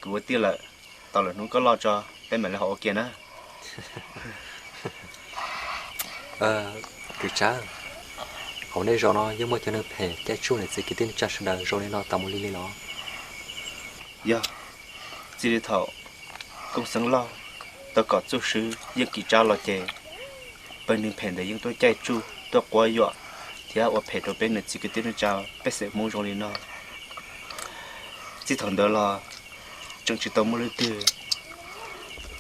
Kuv ua tij lawm, tos lawm hnub koj loj tso, peb mam li ho ua ke na. Kwv Tsab, hauv nej zos no yeej muaj cov neeg phem caij tsuj niam txiv kwv tij neej tsa sawv daws zoo li no tas mus li li los? Yog, txij li thaum Koob Xeeb Lauj tau kom txuj swb Yeej Kim Tsab los ces pawg neeg phem ntawd yeej tuaj caij tsuj tuaj quab yuam thiab ua phem rau peb niam txiv kwv tij neej tsa pej xeem Hmoob zoo li no. Txij thaum ntawd los tseem tsis tau muaj leej twg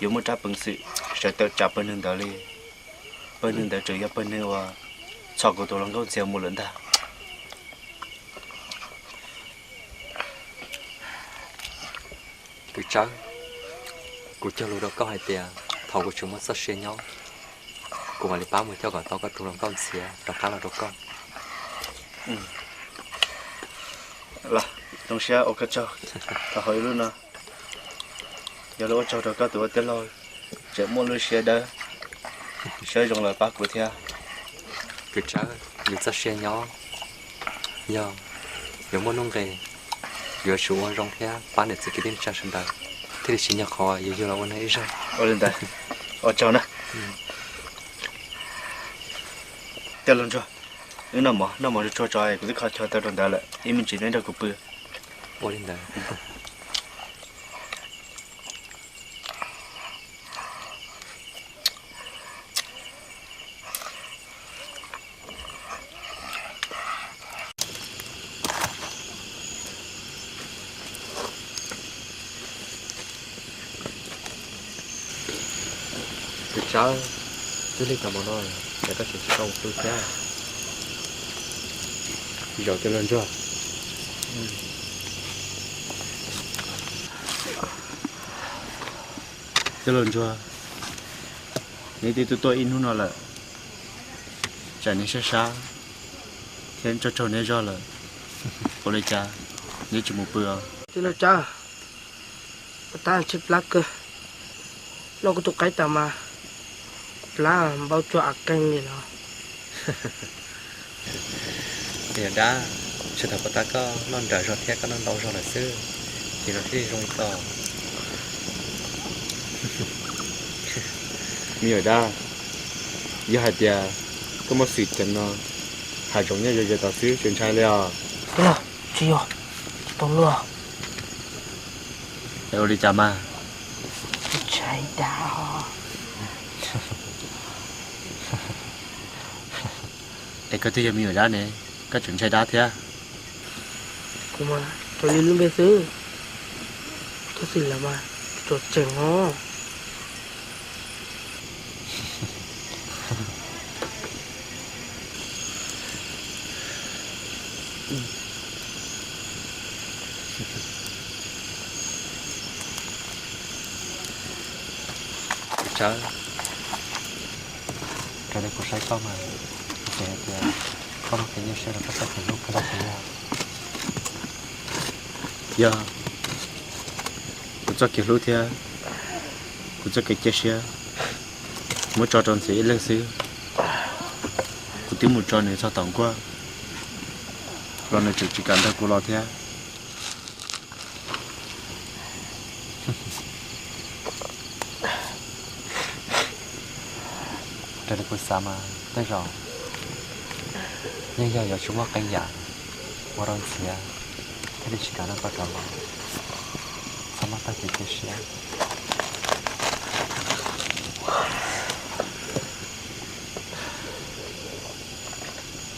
yuav muaj rab peev xwm sawv tawm tsa pawg neeg ntawd li. Pawg neeg ntawd tseem yog pawg neeg uas txhom kuv tus hluas nkauj ntxias mus lawm ntag. Kwv Tsab, kuv cog lus rau koj hais tias thaum kuv tseem muaj txoj sia nyob, kuv mam li pab mus coj kom tau koj tus hluas nkauj ntxias rov qab los rau koj. Los, zoo siab ua koj tsaug. Thaum hauv ib lub no, yog lub ua tsaug rau koj tus ua tij laug, tseem muaj lub siab dawb siab zoo los pab kuv thiab. Kwv Tsab, yus txoj sia nyob, yog yuav muaj nuj nqis, yuav tsum ua zoo thiab pab niam txiv kwv tij neej tsa sawv daws, thiaj li tsis nyog qhov yus yug los ua neeg ib zaug. Ua li ntawd, ua tsaug na. Tij laug Ntsuag, wb noj mov, noj mov tsuag tsuag tso, kuv twb kho chaw tau rau ntawd lawm, ib me ntsis neb nrog kuv pw. Ua li ntawd. Kwv Tsab, twb lig tag npaum no, cas koj tseem tsis tau mus pw thiab? Zaum Tij laug Ntsuag. Tij laug Ntsuag, neb twb tuaj tuaj ib hnub no lawm, tsam neb sab sab thiab tsaug tsaug neb zog lawm, ua li cas neb tsis mus pw os? Tij laug Tsab, ua tab tshaib plab kawg, noj kuv tus qaib tas mas kuv plab npau cuag av qeeg li los. Yog dab, tsis tau pom tab koj noj nrawm zog thiab koj noj ntau zog lawm xwb, ces los thiaj li zoo li ko. Me nyuam dab, yog hais tias koj muaj xwm ceev no, hav zoov nyob ze ze tod xwb tsis ntshai li os. Tsis yog, tsis tau luag. Es ua li cas mas? Ntshai dab. Es koj twb yog me nyuam dab ne, koj tseem ntshai dab thiab? Kuv mas raws li lub npe xwb, koj xwm lawm mas tsuas tseem os. Kuv tsawb, raws li kuv saib koj mas, kuv xav hais tias koj muaj kev nyuaj siab rau koj txoj kev hlub kawg nkaus li. Yog kuv txoj kev hlub thiab kuv txoj kev cia siab muab tso rau Ntxias ib leeg xwb, kuv twb mus tso nws txog tom nkuaj los nws tseem tsis kam nrog kuv los thiab. Raws li kuv xav mas tej zaum yeej yog yuav tsis muaj qee yam ua rau Ntxias thiaj li tsis kam nrog koj rov los, txhob muab tag kev cia siab.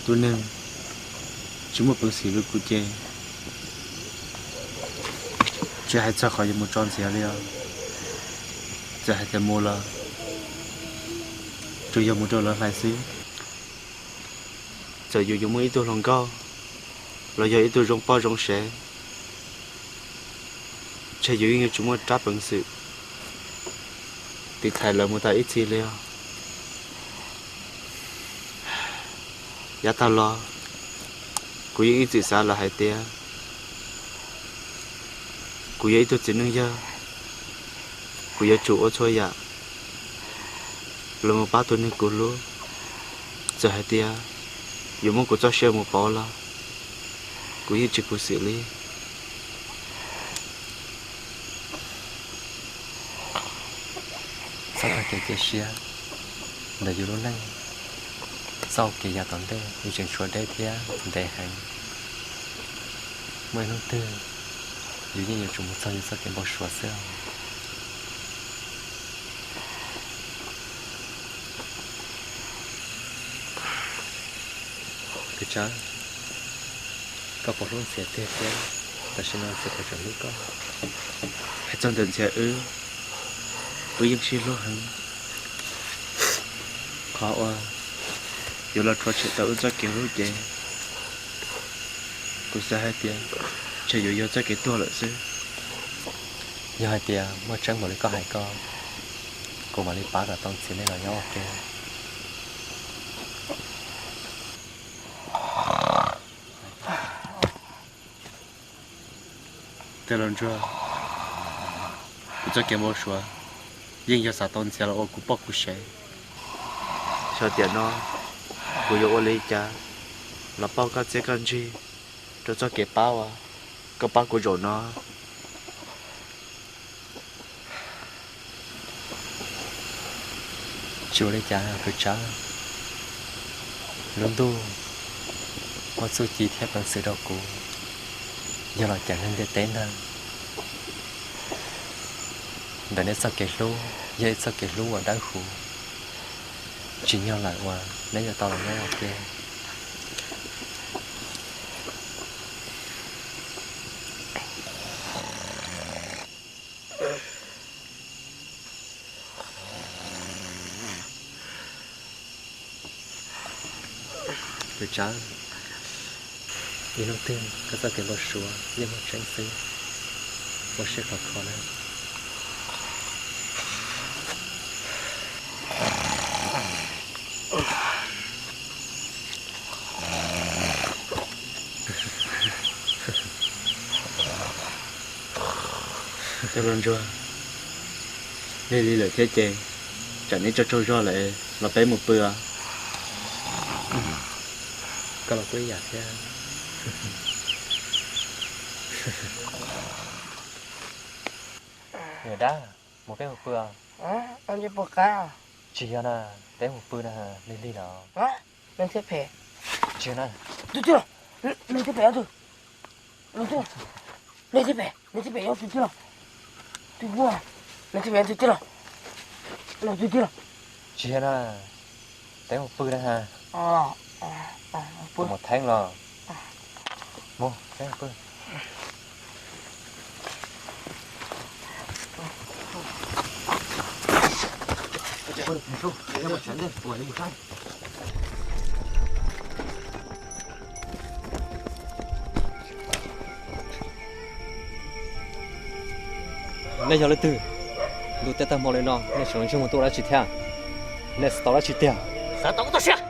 Tus neeg tsis muaj peev xwm li kuv ces tsis hais txog qhov yuav mus tso Ntxias li os, txawm hais tias mus los tsuas yog mus rau lawv hlais xwb. Txawm yus yuav muaj ib tug hluas nkauj los yog ib tug zoo poj zoo sev, ntshe yus yeej yuav tsis muaj rab peev xwm tiv thaiv lawv mus tas ib txhis li os. Yav tag los kuv yeej ib txwm xav lawm hais tias kuv yog ib tug txiv neej yawg, kuv yuav tsum ua txhua yam los mus pab tus neeg kuv hlub. Txawm hais tias yuav muab kuv txoj sia mus pauv los kuv yeej tsis khuv xim li. Cia siab ntawm yus lub neej, txoj kev yav tom ntej yeej tseem tshuav deb thiab ntev heev. Muaj ib hnub twg yus yeej yuav tsum mus txog yus txoj kev npau suav xwb. Kwv Tsab, koj puas hlub Ntxhias tiag thiab? Tam sim no Ntxhias puas tseem hlub koj? Hais txog ntawm Ntxhias wb, wb yeej sib hlub heev. Qhov uas yuav los rhuav tshem tau wb txoj kev hlub ces kuv xav hais tias ntshe yuav yog txoj kev tuag lawm xwb. Yog hais tias muaj tseeb npaum li koj hais ko, kuv mam li pab kom tau Ntxhias nej los nyob ua ke. Ntxhias Los Ntsuag, kuv txoj kev npau suav yeej yog xav tau Ntxhias los ua kuv poj kuv sev. Xyov tiam no kuv yuav ua li cas los pauj koj txiaj koj ntsig rau txoj kev pab uas koj pab kuv zaum no. Tsis ua li cas Kwv Tsab, lub ntuj muaj txuj ci thiab peev xwm rau kuv, yog los ceev neeg ntiaj teb ntag. Ntawm nej txoj kev hlub yog ib txoj kev hlub uas dawb huv, tsim nyog lawm uas neb yuav tau los nyob ua ke. Kwv Tsab, ib hnub twg koj txoj kev npau suav yeej muaj tseeb xwb, ua siab khov kho na. Cov hluas nraug, lig lig lawm thiab ces tsam neb tsaug tsaug zog lawm los peb mus pw os. Koj los kuj ib yam thiab. Niam dab, mus peb mus pw os. Tsis yog na, peb mus pw na, lig lig los. Leej twg phem? Tsis yog na. Tus twg los? Leej twg phem? Tus twg? Leej twg phem? Leej twg phem? Yog tus twg los? Tus twg? Leej twg phem? Tus twg los? Los tus twg los? Tsis yog na, peb mus pw na. Mus theeb los. Mus, peb mus pw. Nej yog leej twg? Ntuj teb tag hmo li no nej tseem los ntsej muag tuaj ua dab tsi thiab? Nej xav tau dab tsi tiag? Xav tau koj toj siab.